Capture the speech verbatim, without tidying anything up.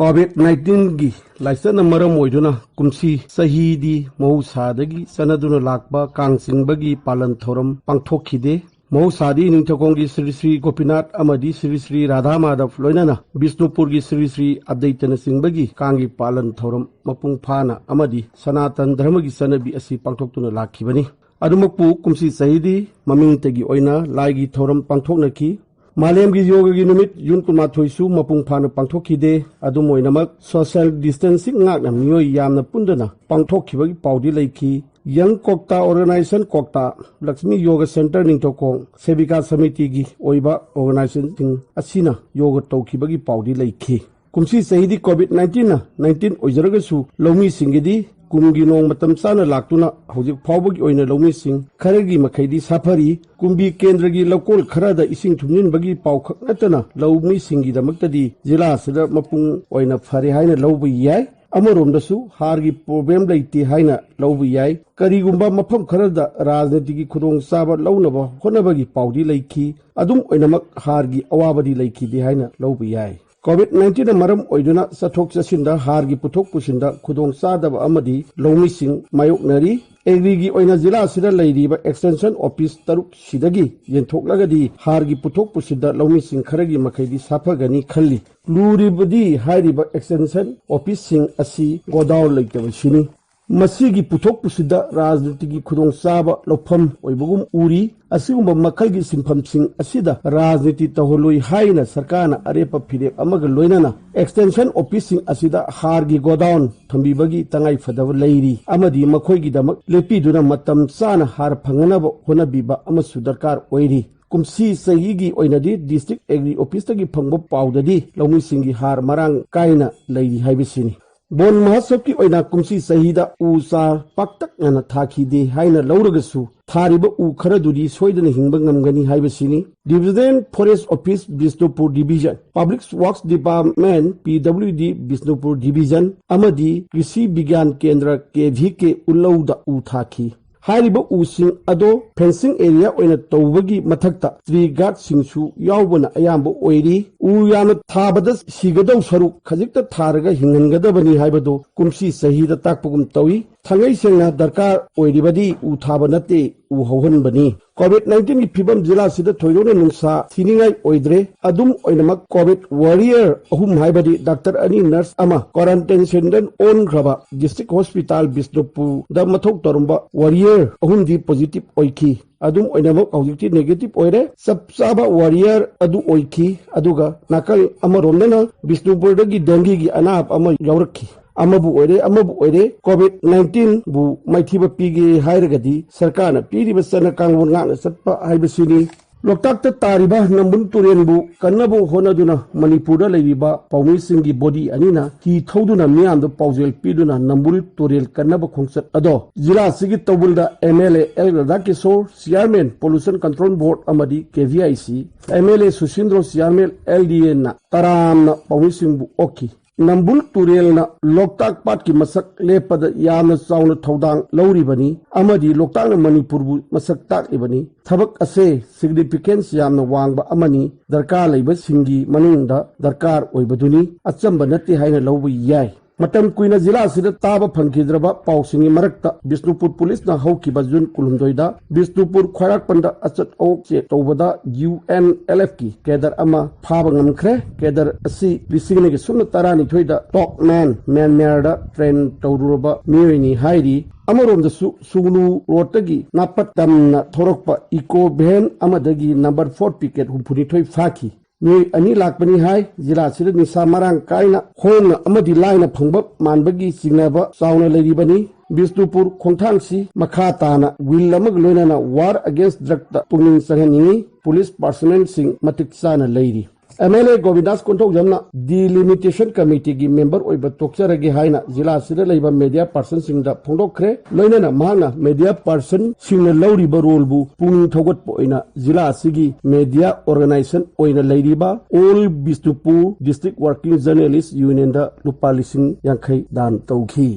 COVID ꯅꯥꯏꯟꯇꯤꯟꯒꯤ ꯂꯥꯏꯆꯠꯅ ꯃꯔꯝ ꯑꯣꯏꯗꯨꯅ ꯀꯨꯝꯁꯤ ꯆꯍꯤꯗꯤ ꯃꯍꯧꯁꯥꯗꯒꯤ ꯆꯠꯅꯗꯨꯅ ꯂꯥꯛꯄ ꯀꯥꯡ ꯆꯤꯡꯕꯒꯤ ꯄꯥꯂꯟ ꯊꯧꯔꯝ ꯄꯥꯡꯊꯣꯛꯈꯤꯗꯦ꯫ ꯃꯍꯧꯁꯥꯗꯤ ꯅꯤꯡꯊꯧꯈꯣꯡꯒꯤ ꯁ꯭ꯔꯤ ꯁ꯭ꯔꯤ ꯒꯣꯄꯤꯅꯥꯊ ꯑꯃꯗꯤ ꯁ꯭ꯔꯤ ꯁ꯭ꯔꯤ ꯔꯥꯙꯥ ꯃꯥꯙꯕ ꯂꯣꯏꯅꯅ ꯕꯤꯁꯅꯨꯄꯨꯔꯒꯤ ꯁ꯭ꯔꯤ ꯁ꯭ꯔꯤ ꯑꯗꯩꯇꯅꯆꯤꯡꯕꯒꯤ ꯀꯥꯡꯒꯤ ꯄꯥꯂꯟ ꯊꯧꯔꯝ ꯃꯄꯨꯡ ꯐꯥꯅ ꯑꯃꯗꯤ ꯁꯅꯥꯇꯟ ꯙꯔꯃꯒꯤ ꯆꯠꯅꯕꯤ ꯑꯁꯤ ꯄꯥꯡꯊꯣꯛꯇꯨꯅ ꯂꯥꯛꯈꯤꯕꯅꯤ꯫ ꯑꯗꯨꯃꯛꯄꯨ ꯀꯨꯝꯁꯤ ꯆꯍꯤꯗꯤ ꯃꯃꯤꯡꯇꯒꯤ ꯑꯣꯏꯅ ꯂꯥꯏꯒꯤ ꯊꯧꯔꯝ ꯄꯥꯡꯊꯣꯛꯅꯈꯤ꯫ ꯃꯥꯂꯦꯝꯒꯤ ꯌꯣꯒꯒꯤ ꯅꯨꯃꯤꯠ ꯖꯨꯟ ꯀꯨꯟꯃꯥꯊꯣꯏꯁꯨ ꯃꯄꯨꯡ ꯐꯥꯅ ꯄꯥꯡꯊꯣꯛꯈꯤꯗꯦ꯫ ꯑꯗꯨꯝ ꯑꯣꯏꯅꯃꯛ, ꯁꯣꯁꯤꯌꯦꯜ ꯗꯤꯁꯇꯦꯟꯁꯤꯡ ꯉꯥꯛꯅ ꯃꯤꯑꯣꯏ ꯌꯥꯝꯅ ꯄꯨꯟꯗꯨꯅ ꯄꯥꯡꯊꯣꯛꯈꯤꯕꯒꯤ ꯄꯥꯎꯗꯤ ꯂꯩꯈꯤ꯫ ꯌꯪ ꯀꯣꯛꯇꯥ ꯑꯣꯔꯒꯅꯥꯏꯖꯦꯁꯟ ꯀꯣꯛꯇꯥ, ꯂꯛꯁꯃꯤ ꯌꯣꯒ ꯁꯦꯟꯇꯔ ꯅꯤꯡꯊꯧꯈꯣꯡ, ꯁꯦꯕꯤꯀꯥ ꯁꯃꯤꯇꯤꯒꯤ ꯑꯣꯏꯕ ꯑꯣꯔꯒꯅꯥꯏꯖꯦꯁꯟꯁꯤꯡ ꯑꯁꯤꯅ ꯌꯣꯒ ꯇꯧꯈꯤꯕꯒꯤ ꯄꯥꯎꯗꯤ ꯂꯩꯈꯤ꯫ ꯀꯨꯝꯁꯤ ꯆꯍꯤꯗꯤ ꯀꯣꯚꯤꯗ ꯅꯥꯏꯟꯇꯤꯟꯅ ꯅꯥꯏꯟꯇꯤꯟ ꯑꯣꯏꯖꯔꯒꯁꯨ, ꯂꯧꯃꯤꯁꯤꯡꯒꯤꯗꯤ ꯀꯨꯝꯒꯤ ꯅꯣꯡ ꯃꯇꯝ ꯆꯥꯅ ꯂꯥꯛꯇꯨꯅ ꯍꯧꯖꯤꯛ ꯐꯥꯎꯕꯒꯤ ꯑꯣꯏꯅ ꯂꯧꯃꯤꯁꯤꯡ ꯈꯔꯒꯤ ꯃꯈꯩꯗꯤ ꯁꯥꯐꯔꯤ꯫ ꯀꯨꯝꯕꯤ ꯀꯦꯟꯗ꯭ꯔꯒꯤ ꯂꯧꯀꯣꯜ ꯈꯔꯗ ꯏꯁꯤꯡ ꯊꯨꯝꯖꯤꯟꯕꯒꯤ ꯄꯥꯎꯈꯛ ꯅꯠꯇꯅ, ꯂꯧꯃꯤꯁꯤꯡꯒꯤꯗꯃꯛꯇꯗꯤ ꯖꯤꯂꯥ ꯑꯁꯤꯗ ꯃꯄꯨꯡ ꯑꯣꯏꯅ ꯐꯔꯦ ꯍꯥꯏꯅ ꯂꯧꯕ ꯌꯥꯏ꯫ ꯑꯃꯔꯣꯝꯗꯁꯨ ꯍꯥꯔꯒꯤ ꯄ꯭ꯔꯣꯕ꯭ꯂꯦꯝ ꯂꯩꯇꯦ ꯍꯥꯏꯅ ꯂꯧꯕ ꯌꯥꯏ꯫ ꯀꯔꯤꯒꯨꯝꯕ ꯃꯐꯝ ꯈꯔꯗ ꯔꯥꯖꯅꯤꯇꯤꯒꯤ ꯈꯨꯗꯣꯡꯆꯥꯕ ꯂꯧꯅꯕ ꯍꯣꯠꯅꯕꯒꯤ ꯄꯥꯎꯗꯤ ꯂꯩꯈꯤ꯫ ꯑꯗꯨꯝ ꯑꯣꯏꯅꯃꯛ, ꯍꯥꯔꯒꯤ ꯑꯋꯥꯕꯗꯤ ꯂꯩꯈꯤꯗꯦ ꯍꯥꯏꯅ ꯂꯧꯕ ꯌꯥꯏ꯫ ꯀꯣꯚꯤꯗ ꯅꯥꯏꯟꯇꯤꯟꯅ ꯃꯔꯝ ꯑꯣꯏꯗꯨꯅ ꯆꯠꯊꯣꯛ ꯆꯠꯁꯤꯟꯗ ꯍꯥꯔꯒꯤ ꯄꯨꯊꯣꯛ ꯄꯨꯁꯤꯟꯗ ꯈꯨꯗꯣꯡ ꯆꯥꯗꯕ ꯑꯃꯗꯤ ꯂꯧꯃꯤꯁꯤꯡ ꯃꯥꯌꯣꯛꯅꯔꯤ꯫ ꯑꯦꯒ꯭ꯔꯤꯒꯤ ꯑꯣꯏꯅ ꯖꯤꯂꯥ ꯑꯁꯤꯗ ꯂꯩꯔꯤꯕ ꯑꯦꯛꯁꯇꯦꯟꯁꯟ ꯑꯣꯐꯤꯁ ꯇꯔꯨꯛ ꯁꯤꯗꯒꯤ ꯌꯦꯟꯊꯣꯛꯂꯒꯗꯤ ꯍꯥꯔꯒꯤ ꯄꯨꯊꯣꯛ ꯄꯨꯁꯤꯟꯗ ꯂꯧꯃꯤꯁꯤꯡ ꯈꯔꯒꯤ ꯃꯈꯩꯗꯤ ꯁꯥꯐꯒꯅꯤ ꯈꯜꯂꯤ꯫ ꯂꯨꯔꯤꯕꯗꯤ ꯍꯥꯏꯔꯤꯕ ꯑꯦꯛꯁꯇꯦꯟꯁꯟ ꯑꯣꯐꯤꯁꯁꯤꯡ ꯑꯁꯤ ꯒꯣꯗꯥꯎꯟ ꯂꯩꯇꯕꯁꯤꯅꯤ꯫ ꯃꯁꯤꯒꯤ ꯄꯨꯊꯣꯛ ꯄꯨꯁꯤꯟꯗ ꯔꯥꯖꯅꯤꯇꯤꯒꯤ ꯈꯨꯗꯣꯡꯆꯥꯕ ꯂꯧꯐꯝ ꯑꯣꯏꯕꯒꯨꯝ ꯎꯔꯤ꯫ ꯑꯁꯤꯒꯨꯝꯕ ꯃꯈꯜꯒꯤ ꯁꯤꯟꯐꯝꯁꯤꯡ ꯑꯁꯤꯗ ꯔꯥꯖꯅꯤꯇꯤ ꯇꯧꯍꯜꯂꯣꯏ ꯍꯥꯏꯅ ꯁꯔꯀꯥꯔꯅ ꯑꯔꯦꯞꯄ ꯐꯤꯔꯦꯞ ꯑꯃꯒ ꯂꯣꯏꯅꯅ ꯑꯦꯛꯁꯇꯦꯟꯁꯟ ꯑꯣꯐꯤꯁꯁꯤꯡ ꯑꯁꯤꯗ ꯍꯥꯔꯒꯤ ꯒꯣꯗꯥꯎꯟ ꯊꯝꯕꯤꯕꯒꯤ ꯇꯉꯥꯏ ꯐꯗꯕ ꯂꯩꯔꯤ ꯑꯃꯗꯤ ꯃꯈꯣꯏꯒꯤꯗꯃꯛ ꯂꯦꯞꯄꯤꯗꯨꯅ ꯃꯇꯝ ꯆꯥꯅ ꯍꯥꯔ ꯐꯪꯅꯅꯕ ꯍꯣꯠꯅꯕꯤꯕ ꯑꯃꯁꯨ ꯗꯔꯀꯥꯔ ꯑꯣꯏꯔꯤ꯫ ꯀꯨꯝꯁꯤ ꯆꯍꯤꯒꯤ ꯑꯣꯏꯅꯗꯤ ꯗꯤꯁꯇ꯭ꯔꯤꯛ ꯑꯦꯒ꯭ꯔꯤ ꯑꯣꯐꯤꯁꯇꯒꯤ ꯐꯪꯕ ꯄꯥꯎꯗꯗꯤ ꯂꯧꯃꯤꯁꯤꯡꯒꯤ ꯍꯥꯔ ꯃꯔꯥꯡ ꯀꯥꯏꯅ ꯂꯩꯔꯤ ꯍꯥꯏꯕꯁꯤꯅꯤ꯫ ꯕꯣꯟ ꯃꯍꯣꯠꯁꯕꯀꯤ ꯑꯣꯏꯅ ꯀꯨꯝꯁꯤ ꯆꯍꯤꯗ ꯎ ꯆꯥꯔ ꯄꯥꯛꯇꯛꯅꯅ ꯊꯥꯈꯤꯗꯦ ꯍꯥꯏꯅ ꯂꯧꯔꯒꯁꯨ, ꯊꯥꯔꯤꯕ ꯎ ꯈꯔꯗꯨꯗꯤ ꯁꯣꯏꯗꯅ ꯍꯤꯡꯕ ꯉꯝꯒꯅꯤ ꯍꯥꯏꯕꯁꯤꯅꯤ꯫ Divisional forest office Bishnupur division, public works department P W D Bishnupur division ꯑꯃꯗꯤ ꯀ꯭ꯔꯤꯁꯤ ꯕꯤꯒ꯭ꯌꯥꯟ ꯀꯦꯟꯗ꯭ꯔ ꯀꯦ ꯚꯤ ꯀꯦ ꯎꯜꯂꯧꯗ ꯎ ꯊꯥꯈꯤ꯫ ꯍꯥꯏꯔꯤꯕ ꯎꯁꯤꯡ ꯑꯗꯣ ꯐꯦꯟꯁꯤꯡ ꯑꯦꯔꯤꯌꯥ ꯑꯣꯏꯅ ꯇꯧꯕꯒꯤ ꯃꯊꯛꯇ ꯇ꯭ꯔꯤ ꯒꯥꯔꯗꯁꯤꯡꯁꯨ ꯌꯥꯎꯕꯅ ꯑꯌꯥꯝꯕ ꯑꯣꯏꯔꯤ꯫ ꯎ ꯌꯥꯝꯅ ꯊꯥꯕꯗ ꯁꯤꯒꯗꯧ ꯁꯔꯨꯛ ꯈꯖꯤꯛꯇ ꯊꯥꯔꯒ ꯍꯤꯡꯍꯟꯒꯗꯕꯅꯤ ꯍꯥꯏꯕꯗꯨ ꯀꯨꯝꯁꯤ ꯆꯍꯤꯗ ꯇꯥꯛꯄꯒꯨꯝ ꯇꯧꯏ꯫ ꯊꯥꯡꯉꯩ ꯁꯦꯡꯅ ꯗꯔꯀꯥꯔ ꯑꯣꯏꯔꯤꯕꯗꯤ ꯎ ꯊꯥꯕ ꯅꯠꯇꯦ, ꯎ ꯍꯧꯍꯟꯕꯅꯤ꯫ ꯀꯣꯚꯤꯗ ꯅꯥꯏꯟꯇꯤꯟꯒꯤ ꯐꯤꯕꯝ ꯖꯤꯂꯥꯁꯤꯗ ꯊꯣꯏꯗꯣꯛꯅ ꯅꯨꯡꯁꯥ ꯊꯤꯅꯤꯡꯉꯥꯏ ꯑꯣꯏꯗ꯭ꯔꯦ꯫ ꯑꯗꯨꯝ ꯑꯣꯏꯅꯃꯛ ꯀꯣꯚꯤꯗ ꯋꯥꯔꯤꯌꯔ ꯑꯍꯨꯝ ꯍꯥꯏꯕꯗꯤ ꯗꯥꯛꯇꯔ ꯑꯅꯤ, ꯅꯔꯁ ꯑꯃ, ꯀ꯭ꯋꯥꯔꯟꯇꯥꯏꯟ ꯁꯦꯟꯇꯔ ꯑꯣꯟꯈ꯭ꯔꯕ ꯗꯤꯁꯇ꯭ꯔꯤꯛ ꯍꯣꯁꯄꯤꯇꯥꯜ ꯕꯤꯁꯅꯨꯄꯨꯔꯗ ꯃꯊꯧ ꯇꯧꯔꯝꯕ ꯋꯥꯔꯤꯌꯔ ꯑꯍꯨꯝꯗꯤ ꯄꯣꯖꯤꯇꯤꯚ ꯑꯣꯏꯈꯤ꯫ ꯑꯗꯨꯝ ꯑꯣꯏꯅꯃꯛ ꯍꯧꯖꯤꯛꯇꯤ ꯅꯦꯒꯦꯇꯤꯚ ꯑꯣꯏꯔꯦ꯫ ꯆꯞ ꯆꯥꯕ ꯋꯥꯔꯤꯌꯔ ꯑꯗꯨ ꯑꯣꯏꯈꯤ꯫ ꯑꯗꯨꯒ ꯅꯥꯀꯜ ꯑꯃꯔꯣꯝꯗꯅ ꯕꯤꯁꯅꯨꯄꯨꯔꯗꯒꯤ ꯗꯦꯡꯒꯤꯒꯤ ꯑꯅꯥꯕ ꯑꯃ ꯌꯥꯎꯔꯛꯈꯤ꯫ ꯑꯃꯕꯨ ꯑꯣꯏꯔꯦ, ꯑꯃꯕꯨ ꯑꯣꯏꯔꯦ, ꯀꯣꯚꯤꯗ ꯅꯥꯏꯟꯇꯤꯟꯕꯨ ꯃꯥꯏꯊꯤꯕ ꯄꯤꯒꯦ ꯍꯥꯏꯔꯒꯗꯤ ꯁꯔꯀꯥꯔꯅ ꯄꯤꯔꯤꯕ ꯆꯠꯅ ꯀꯥꯡꯂꯣꯟ ꯉꯥꯛꯅ ꯆꯠꯄ ꯍꯥꯏꯕꯁꯤꯅꯤ꯫ ꯂꯣꯛꯇꯥꯛꯇ ꯇꯥꯔꯤꯕ ꯅꯝꯕꯨꯜ ꯇꯨꯔꯦꯜꯕꯨ ꯀꯟꯅꯕ ꯍꯣꯠꯅꯗꯨꯅ ꯃꯅꯤꯄꯨꯔꯗ ꯂꯩꯔꯤꯕ ꯄꯥꯎꯃꯤꯁꯤꯡꯒꯤ ꯕꯣꯗꯤ ꯑꯅꯤꯅ ꯍꯤ ꯊꯧꯗꯨꯅ ꯃꯤꯌꯥꯝꯗ ꯄꯥꯎꯖꯦꯜ ꯄꯤꯗꯨꯅ ꯅꯝꯕꯨꯜ ꯇꯨꯔꯦꯜ ꯀꯟꯅꯕ ꯈꯣꯡꯆꯠ ꯑꯗꯣ ꯖꯤꯂꯥ ꯑꯁꯤꯒꯤ ꯇꯧꯕꯜꯗ M L A L Radhakishor, chairman pollution control board ꯑꯃꯗꯤ K V I C, M L A Susindro, chairman L D ꯑꯦꯅ ꯇꯔꯥꯝꯅ ꯄꯥꯎꯃꯤꯁꯤꯡꯕꯨ ꯑꯣꯛꯈꯤ꯫ ꯅꯝꯕꯨꯜ ꯇꯨꯔꯦꯜꯅ ꯂꯣꯛꯇꯥꯛ ꯄꯥꯠꯀꯤ ꯃꯁꯛ ꯂꯦꯞꯄꯗ ꯌꯥꯝꯅ ꯆꯥꯎꯅ ꯊꯧꯗꯥꯡ ꯂꯧꯔꯤꯕꯅꯤ ꯑꯃꯗꯤ ꯂꯣꯛꯇꯥꯛꯅ ꯃꯅꯤꯄꯨꯔꯕꯨ ꯃꯁꯛ ꯇꯥꯛꯂꯤꯕꯅꯤ꯫ ꯊꯕꯛ ꯑꯁꯦ ꯁꯤꯒꯅꯤꯐꯤꯀꯦꯟꯁ ꯌꯥꯝꯅ ꯋꯥꯡꯕ ꯑꯃꯅꯤ꯫ ꯗꯔꯀꯥꯔ ꯂꯩꯕꯁꯤꯡꯒꯤ ꯃꯅꯨꯡꯗ ꯗꯔꯀꯥꯔ ꯑꯣꯏꯕꯗꯨꯅꯤ꯫ ꯑꯆꯝꯕ ꯅꯠꯇꯦ ꯍꯥꯏꯅ ꯂꯧꯕ ꯌꯥꯏ꯫ ꯃꯇꯝ ꯀꯨꯏꯅ ꯖꯤꯂꯥ ꯑꯁꯤꯗ ꯇꯥꯕ ꯐꯪꯈꯤꯗ꯭ꯔꯕ ꯄꯥꯎꯁꯤꯡꯒꯤ ꯃꯔꯛꯇ ꯕꯤꯁꯅꯨꯄꯨꯔ ꯄꯨꯂꯤꯁꯅ ꯍꯧꯈꯤꯕ ꯖꯨꯟ ꯀꯨꯟꯍꯨꯝꯗꯣꯏꯗ ꯕꯤꯁꯅꯨꯄꯨꯔ ꯈ꯭ꯋꯥꯏꯔꯥꯛꯄꯟꯗ ꯑꯆꯠ ꯑꯋꯣꯛ ꯆꯦꯛ ꯇꯧꯕꯗ ꯌꯨ ꯑꯦꯟ ꯑꯦꯜ ꯑꯦꯐꯀꯤ ꯀꯦꯗꯔ ꯑꯃ ꯐꯥꯕ ꯉꯝꯈ꯭ꯔꯦ꯫ ꯀꯦꯗꯔ ꯑꯁꯤ ꯂꯤꯁꯤꯡ ꯑꯅꯤꯒ ꯁꯨꯞꯅ ꯇꯔꯥꯅꯤꯊꯣꯏꯗ ꯇꯣꯛꯃꯦꯟ, ꯃ꯭ꯌꯥꯟꯃꯥꯔꯗ ꯇ꯭ꯔꯦꯟ ꯇꯧꯔꯨꯔꯕ ꯃꯤꯑꯣꯏꯅꯤ ꯍꯥꯏꯔꯤ꯫ ꯑꯃꯔꯣꯝꯗꯁꯨ ꯁꯨꯒꯅꯨ ꯔꯣꯗꯇꯒꯤ ꯅꯥꯄꯠ ꯇꯝꯅ ꯊꯧꯔꯛꯄ ꯏꯀꯣ ꯚꯦꯟ ꯑꯃꯗꯒꯤ ꯅꯝꯕꯔ ꯐꯣꯔ ꯄꯤꯀꯦꯠ ꯍꯨꯝꯐꯨꯅꯤꯊꯣꯏ ꯐꯥꯈꯤ꯫ ꯃꯤꯑꯣꯏ ꯑꯅꯤ ꯂꯥꯛꯄꯅꯤ ꯍꯥꯏ꯫ ꯖꯤꯂꯥꯁꯤꯗ ꯅꯤꯁꯥ ꯃꯔꯥꯡ ꯀꯥꯏꯅ ꯍꯣꯡꯅ ꯑꯃꯗꯤ ꯂꯥꯏꯅ ꯐꯪꯕ ꯃꯥꯟꯕꯒꯤ ꯆꯤꯡꯅꯕ ꯆꯥꯎꯅ ꯂꯩꯔꯤꯕꯅꯤ꯫ ꯕꯤꯁꯅꯨꯄꯨꯔ ꯈꯣꯡꯊꯥꯡꯁꯤ ꯃꯈꯥ ꯇꯥꯅ ꯋꯤꯜ ꯑꯃꯒ ꯂꯣꯏꯅꯅ ꯋꯥꯔ ꯑꯒꯦꯟꯁ ꯗ꯭ꯔꯒꯇ ꯄꯨꯛꯅꯤꯡ ꯆꯪꯍꯟꯅꯤꯡꯏ꯫ ꯄꯨꯂꯤꯁ ꯄꯥꯔꯁꯣꯅꯦꯜꯁꯤꯡ ꯃꯇꯤꯛ ꯆꯥꯅ ꯂꯩꯔꯤ꯫ ꯑꯦꯝ ꯑꯦꯜ ꯑꯦ ꯒꯣꯕꯤꯟꯗꯥꯁ ꯀꯣꯟꯊꯧꯖꯝꯅ ꯗꯤꯂꯤꯃꯤꯇꯦꯁꯟ ꯀꯃꯤꯇꯤꯒꯤ ꯃꯦꯝꯕꯔ ꯑꯣꯏꯕ ꯇꯣꯛꯆꯔꯒꯦ ꯍꯥꯏꯅ ꯖꯤꯂꯥ ꯑꯁꯤꯗ ꯂꯩꯕ ꯃꯦꯗꯤꯌꯥ ꯄꯥꯔꯁꯟꯁꯤꯡꯗ ꯐꯣꯡꯗꯣꯛꯈ꯭ꯔꯦ꯫ ꯂꯣꯏꯅꯅ ꯃꯍꯥꯛꯅ ꯃꯦꯗꯤꯌꯥ ꯄꯥꯔꯁꯟꯁꯤꯡꯅ ꯂꯧꯔꯤꯕ ꯔꯣꯜꯕꯨ ꯄꯨꯛꯅꯤꯡ ꯊꯧꯒꯠꯄ ꯑꯣꯏꯅ ꯖꯤꯂꯥ ꯑꯁꯤꯒꯤ ꯃꯦꯗꯤꯌꯥ ꯑꯣꯔꯒꯅꯥꯏꯖꯦꯁꯟ ꯑꯣꯏꯅ ꯂꯩꯔꯤꯕ all Bishnupur district working journalist ꯌꯨꯅꯤꯌꯟꯗ ꯂꯨꯄꯥ ꯂꯤꯁꯤꯡ ꯌꯥꯡꯈꯩ ꯗꯥꯟ ꯇꯧꯈꯤ꯫